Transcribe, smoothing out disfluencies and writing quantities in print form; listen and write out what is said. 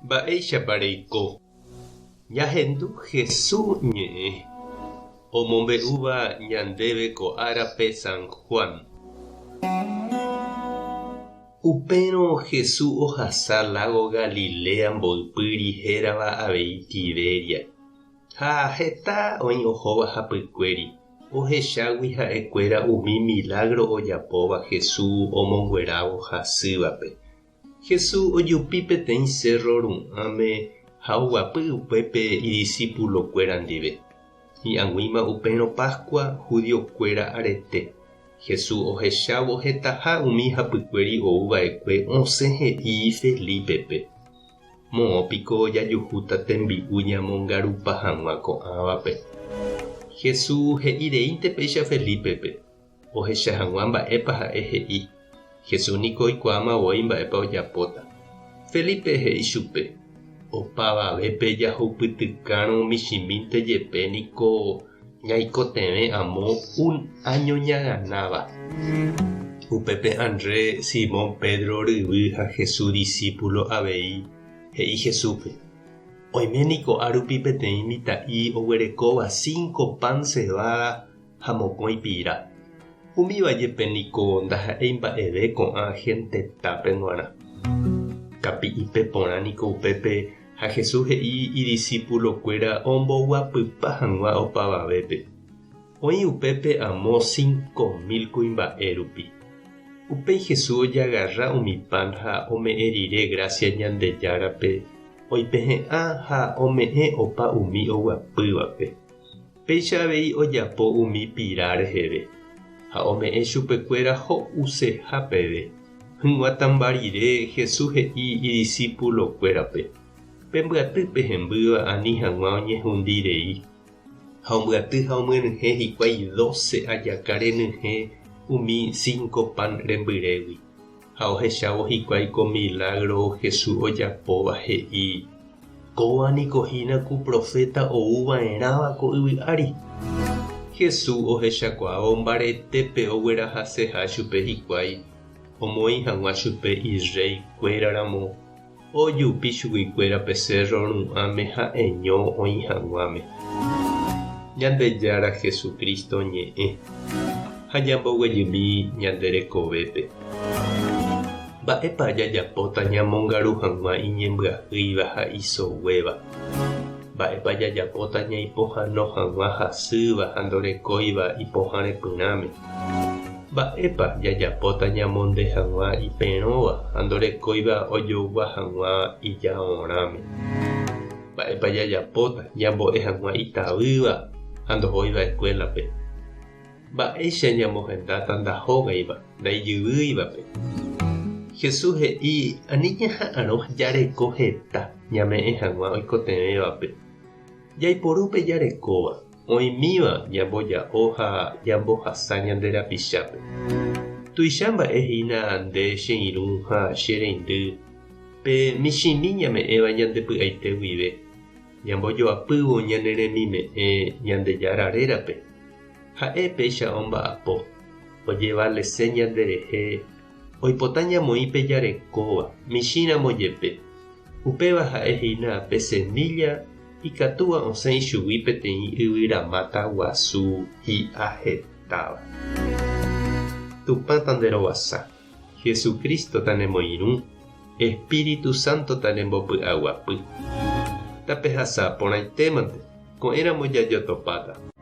Mba'éichapa reiko? Ñahendu Jesús ñe'ẽ omombe'úva ñandéve ko árape San Juan. Upérõ Jesús ohasa lágo Galilea mboypýri hérava avei Tiberia. Ha heta oĩ ohóva hapykuéri, ohechágui ha'ekuéra umi milágro ojapóva Jesús omonguerávo hasývape. Jesús ojupi peteĩ sérro ru'ãme ha oguapy upépe idisipulokuéra ndive. Hi'ag̃uíma upérõ Páskua hudiokuéra arete. Jesús ohechávo hetaha umi hapykuéri ou va'ekue osẽ he'i Felípepe, Moõ piko jajuhúta tembi'u ñamongarupa hag̃ua ko'ãvape? Jesús he'i reínte péicha Felípepe, ohecha hag̃ua mba'épa ha'e he'i. Jesús niko oikuaáma voi mba'épa ojapóta. Felipe he'i chupe, Opavavépe jahupytykárõ michĩmínte jepe niko ñaikotevẽ amo un áño ñaganáva. Upépe Andrés, Simón Pedro ryvy ha Jesús disípulo avei, he'i Jesúspe, Oime niko árupi peteĩ mitã'i oguerekóva cinco pan cebada ha mokõi pira. Umíva jepe niko ndaha'éi mba'eve ko'ã gentetápe g̃uarã. Kapi'ipe porã niko upépe ha Jesús he'i idisípulokuéra omboguapypa hag̃ua opavavépe. Oĩ upépe amo 5000 kuimba'e rupi. Upéi Jesús ojagarra umi pan ha ome'ẽ rire grásia Ñandejárape, oipehe'ã ha ome'ẽ opa umi oguapývape. Péicha avei ojapo umi pira reheve, ha ome'ẽ chupekuéra ho'useha peve. Hyg̃uatãmba rire Jesús he'i idisípulokuérape, Pembyaty pe hembýva ani hag̃ua oñehundi rei. Ha ombyaty ha omyenyhẽ hikuái dóse ajaka renyhẽ umi sínko pan rembyrégui. Ha ohechávo hikuái ko milágro Jesús ojapóva he'i, Kóva niko hína ku proféta ou va'erãva ko yvy ári. Jesús ohechakuaávo mbaretépe oguerahaseha chupe hikuái omoĩ hag̃ua chupe irréi kuéra ramo, ojupi chuguikuéra pe sérro ru'ãme ha'eño oĩ hag̃uáme. Ñandejára Jesucristo ñe'ẽ ha ñamboguejymi ñande rekovépe. Mba'épa jajapóta ñamongaru hag̃ua iñembyahýiva ha isoguéva? Mba'épa jajapóta ñaipohãno hag̃ua hasýva ha ndorekóiva ipohã repyrãme? Mba'épa jajapóta ñamonde hag̃ua iperõva ha ndorekóiva ojogua hag̃ua ijaorãme? Mba'épa jajapóta ñambo'e hag̃ua itavýva ha ndohóiva eskuélape? Mba'éicha ñamohendáta ndahógaiva, ndaijyvýivape? Jesús he'i ani ñaha'arõ jareko heta ñame'ẽ hag̃ua oikotevẽvape. Jaiporu pe jarekóva, oĩmíva ñamboja'o ha ñambohasa ñande rapichápe. Tuicha mba'e hína nde che irũ ha che reindy pe michĩmi ñame'ẽva ñande py'aite guive, ñambojoapývo ñane remime'ẽ Ñandejára rérape. Ha'e péicha omba'apo, ojevalese ñanderehe, oipota ñamoĩ pe jarekóva, michĩramo jepe. Upéva ha'e hína pe semílla ikatúva osẽ ichugui peteĩ yvyramáta guasu hi'a hetáva. Tupã tanderovasa, Jesucristo tanemoirũ, Espíritu Santo tanembopy'aguapy. Tapehasa porãitémante, ko'ẽramo jajotopáta.